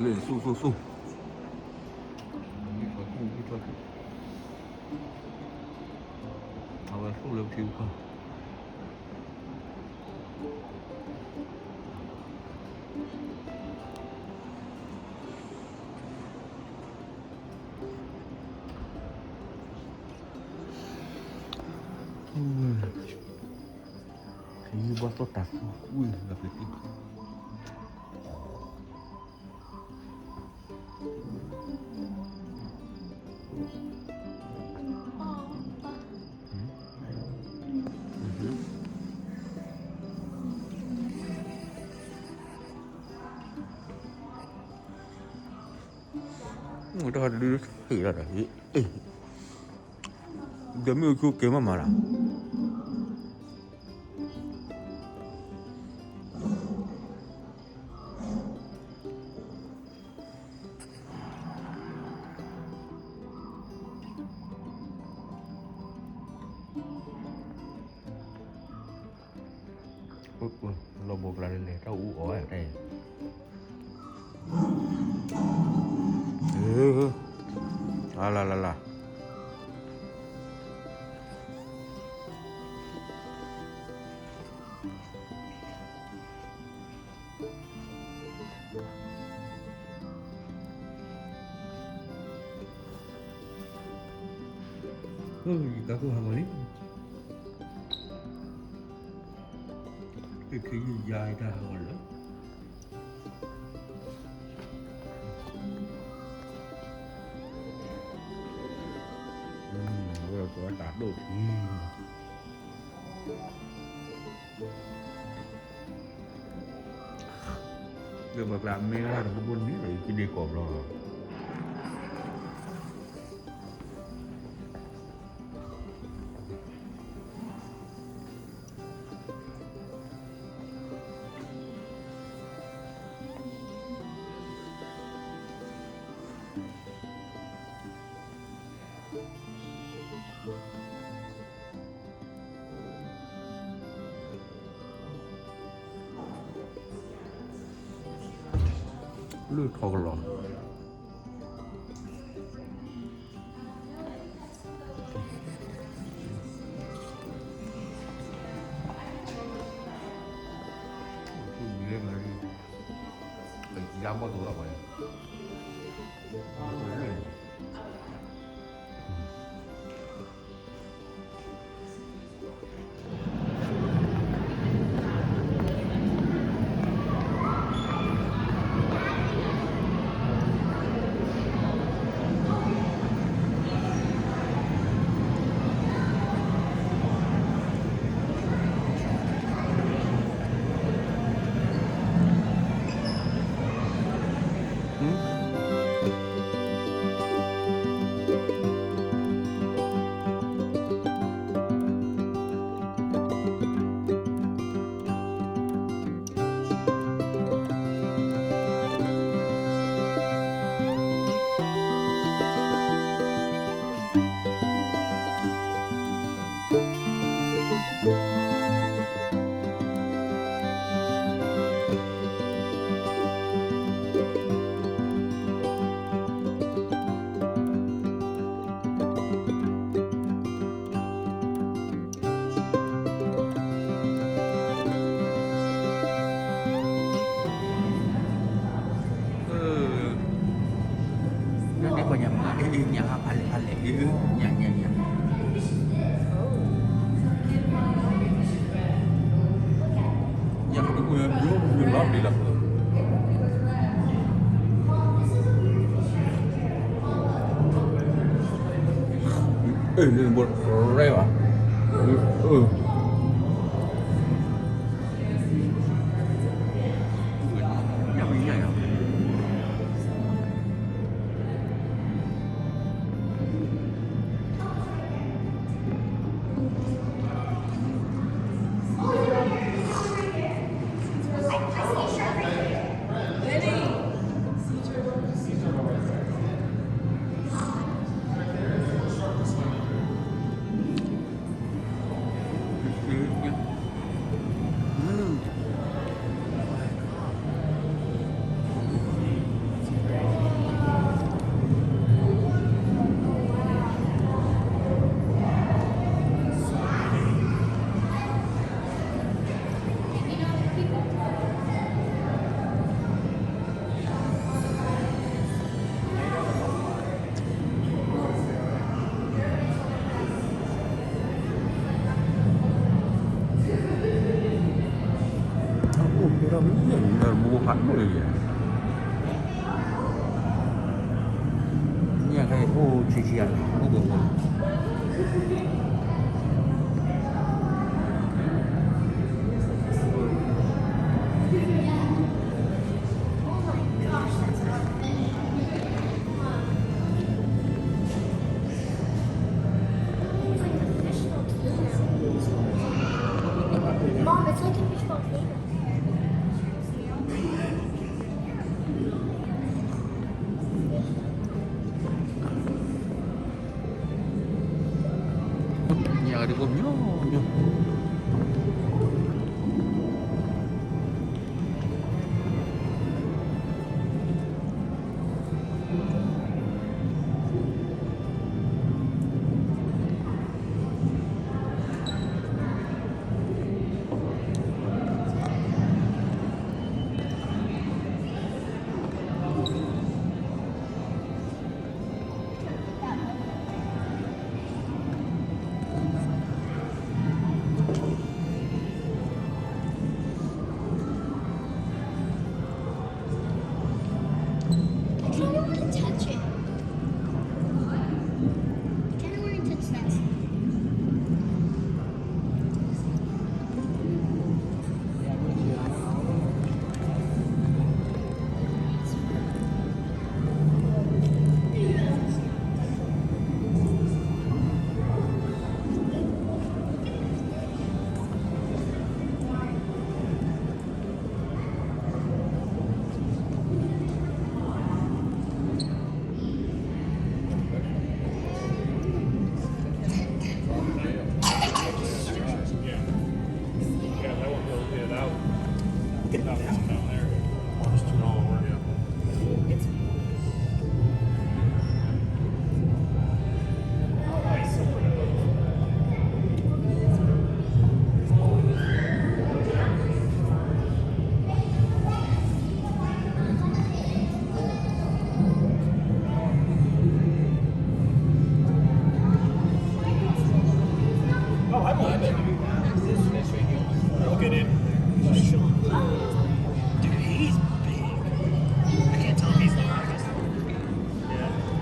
လၢသူၣ်သူၣ်သူၣ်, ထီၣ်သူၣ်ထီၣ်သူၣ်, ကၠီ ခ့ယုၢ်ဘီၣ်သိၣ်တၤသူဝံၣ်လီၤပျံၤပျံၤ တၢ်ဒုးဟ့ၣ်လီၤဒီး ဒီးမ့ၢ်အိၣ်ဆိကဲမးမးလီၤ. လီၢ်ဘိကျါလဲၤလဲၤ တၢ်အူအီၣ်ဝဲတၢ်အံၤ, လၢလၢလၢလၢ ယကၤခိၣ်ဟးဂီၤလံ, ခ့ယုၢ်ယါအံၤတၢ်ဟးဂီၤလၢာ်, ဝဲပှၤတၢ်ဒိၣ်ထံ လၢပှၤကျါမ့ၢ်ဂၤတဘိဘိန့ၣ် ယကဒ့ကိးဘျီလီၤ. လၢထီၣ်ကလီၤ ယါဘီၣ်သိၣ်လီၤပှၤန့ၣ် ညၣ်ဖးလဲၣ်ဖးလဲၣ် ညၣ်ညၣ်ညၣ် ညၣ်ကဒုးအိၣ်ယိယိလီၤလံလီၤ. အ့ၣ် လၢနဘိရဲၣ်ဘၣ်, အ့ၣ် ညၣ်မ့ၢ်ညၣ်ညါ Right there, it's for shortness limit. ဒီးမူဖးဒိၣ်လံ, ညၣ်ကအိၣ်ဆံဆံယၤန့ၣ် အိၣ်ဘၣ်ဘၣ်. ညၣ်ကဒုးအိၣ်ညီညီ.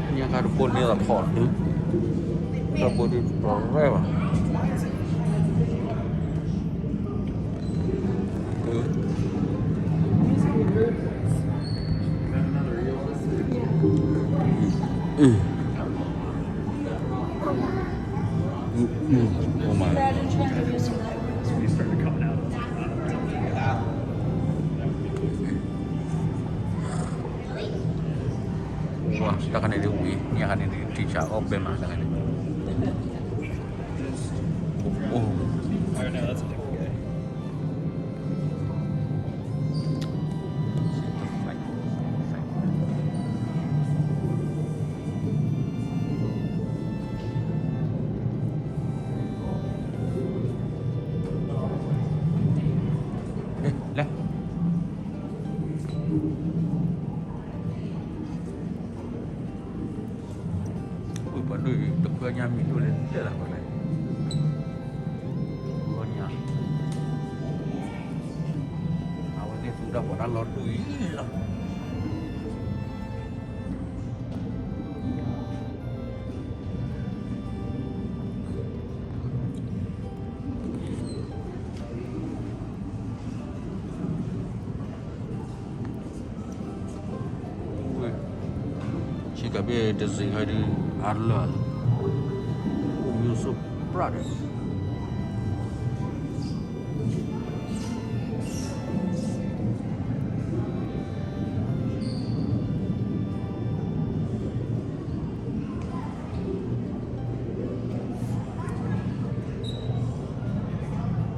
ညၣ်ကတဘိန့ၣ်လီၤထီၣ်ဒုး, တဘိဒုးတရဲၣ်ဘၣ်. တၢ်ခါန့ၣ်ဒုးဝံၤ ညၣ်ခါန့ၣ်ဒုး ထံဆးအီၣ်ဘဲမး တၢ်ခါန့ၣ်. Ui, ပှၤဒိၣ်အံၤ တခွဲညါမံၤဒိၣ်လဲၣ် တဲလၢပှၤလဲၣ်. လီၤညါ, အဝဲသ့ၣ်သူတၢ်ပီးတၢ်လီဒိၣ်အံၤလီၤ. ဆ့ကၤဘ့ၣ်တစ့းခါဒုး အါလၢာ်လီၤ, အိၣ်မံၤစိးပြးဒီး ချံ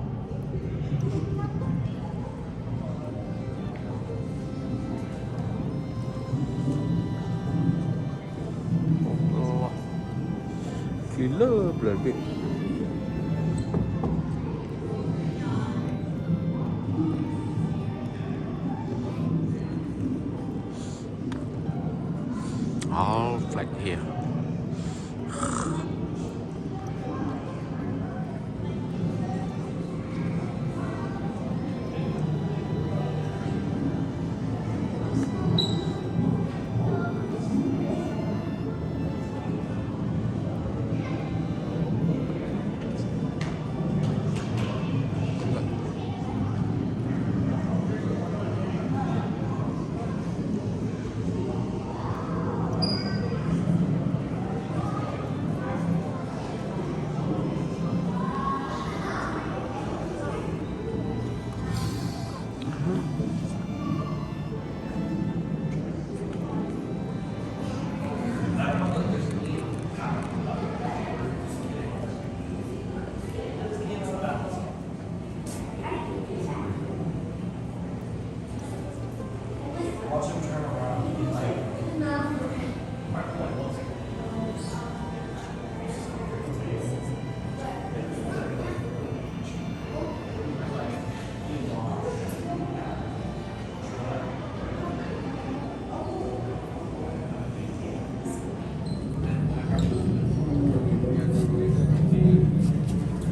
လၢပျၢၤတဘ့ၣ်. All flag here.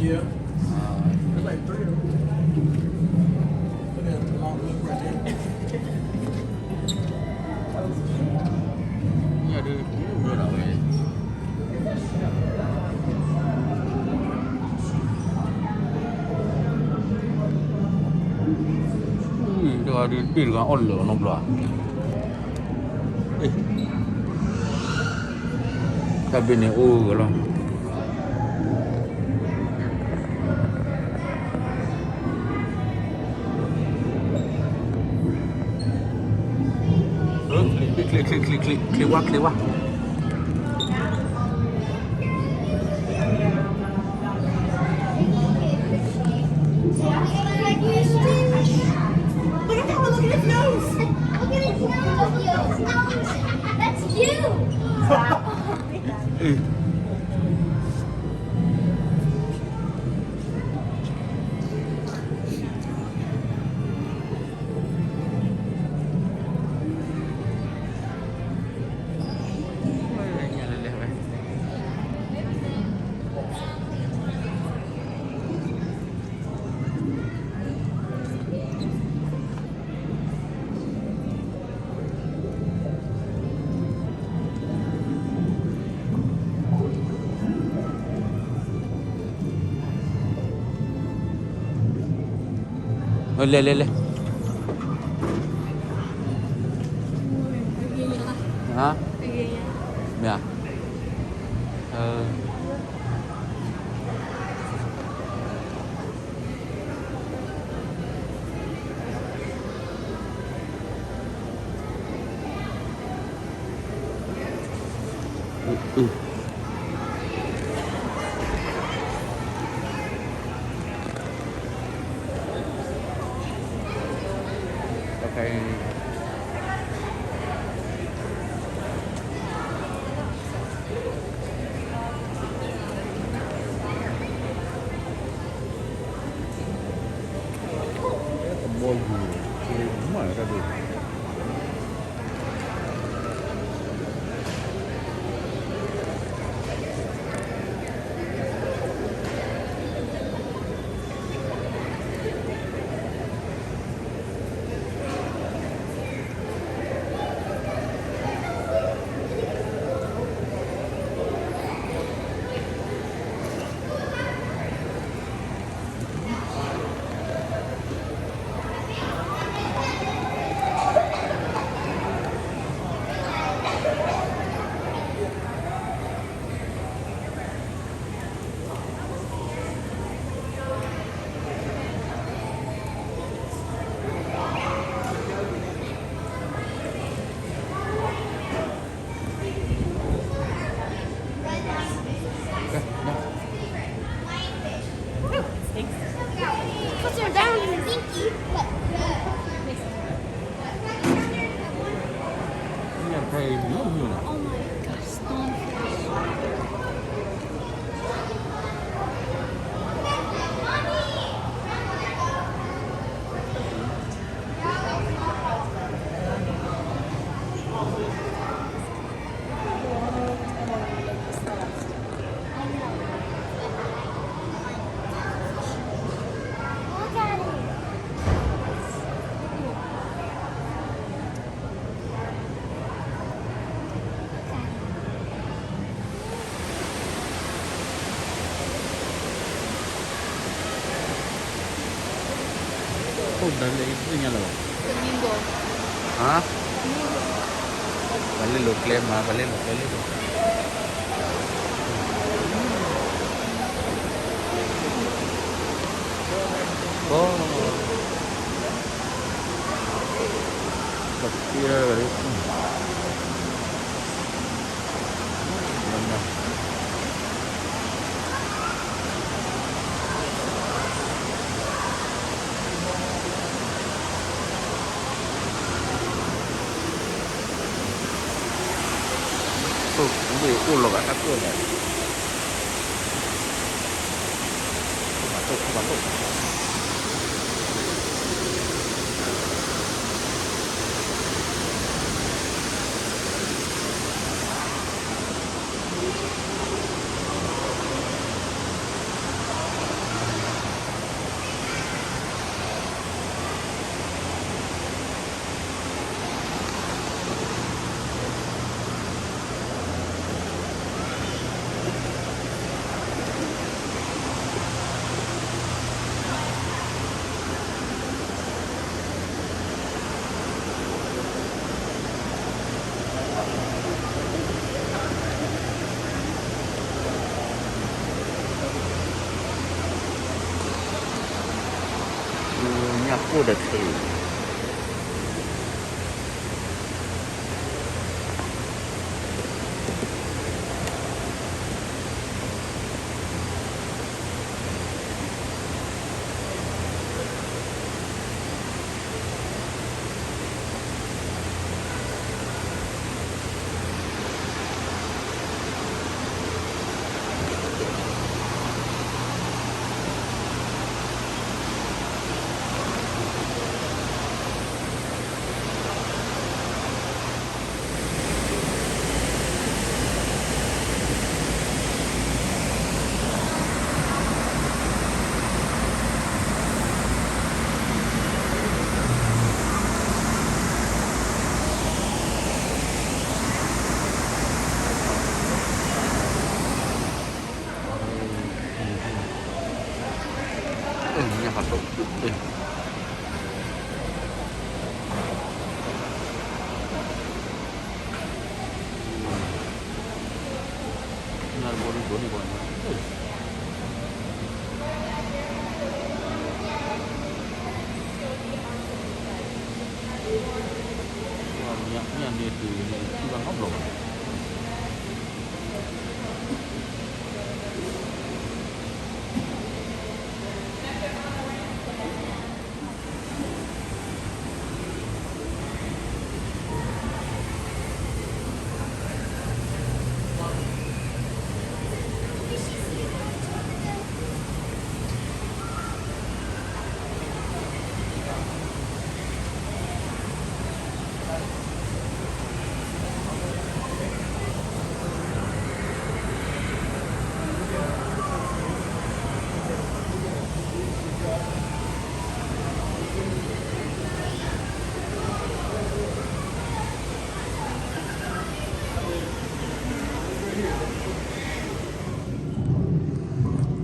Yeah. There's like three of them. Look at the long look right there. Tɛၢ်ဒုးတဘ့ၣ်တဂၤအီၣ်လၢာ်နီတဘျီဧါ, တၢ်ဘ့ၣ်န့ၣ်အိၣ်ဂၢၢ်လီၤ. ချ့ဝါ ချ့ဝါ Look at that one, look at its nose. Look at its nose. That's you.လဲၤ လဲၤ လဲၤ. မ့ၢ်ဧါ. အိၣ်ဒီးလၢညါလီၤ. ဟါ, ပှၤလၢလိာ်ကျဲမး, ပှၤလၢလိာ်ကျဲလၢ, အိ, က့ၤ အိၣ်လီၤဘၣ်တၢ်ကိၢ်ဘၣ် ဘၣ်တိၢ်ခိၣ်ဘၣ်တိၢ် ညၣ်ကိၢ်ဒီးခဲအံၤ ညၣ်န့ၣ်တုၤန့ၣ် ထံၣ်ဘၣ်နီတဘျီဘၣ်.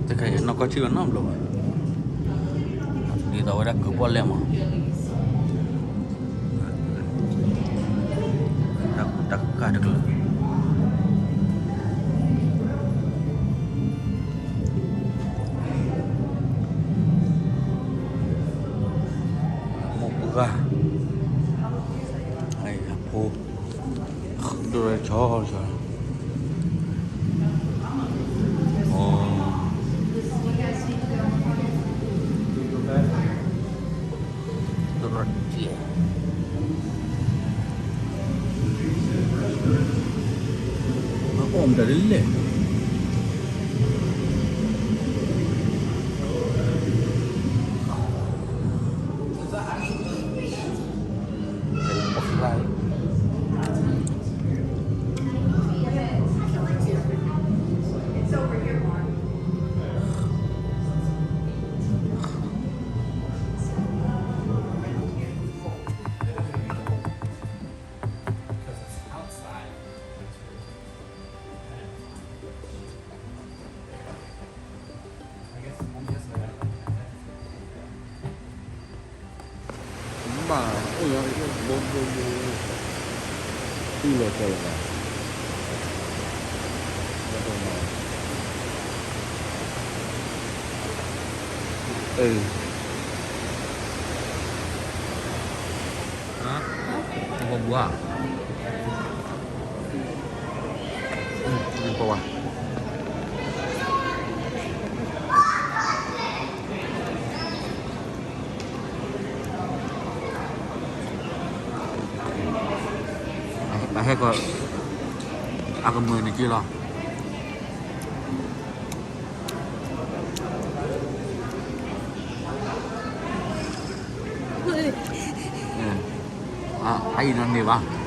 တခါအံၤနီၢ်ကီၢ်ထံၣ်ဝဲနီတဘျီဘၣ်, ဒ်သိးဝဲဒၣ်ကုၤပီၣ်လဲၣ်မး, တၢ်ကူတၢ်ကၤတကျၢၤ မိၢ်ပှၢ်, အဖိ, ဒိၣ်ရဲၣ်ဆီဆီ, ဒိၣ်ရဲၣ်, အအိၣ်မတၤဒ်လဲၣ်. ဘၣ်အိၣ်ယၤ ဘိဘိဘိ, တူၢ်လီၤကီလီၤဘၣ်, အၢ, ဟါ, ပှၤ ပဟဲကီး အကမုာ်န့ၣ်က့လီၤ. အအံၤနီၢ်န့ၢ်ဘၣ်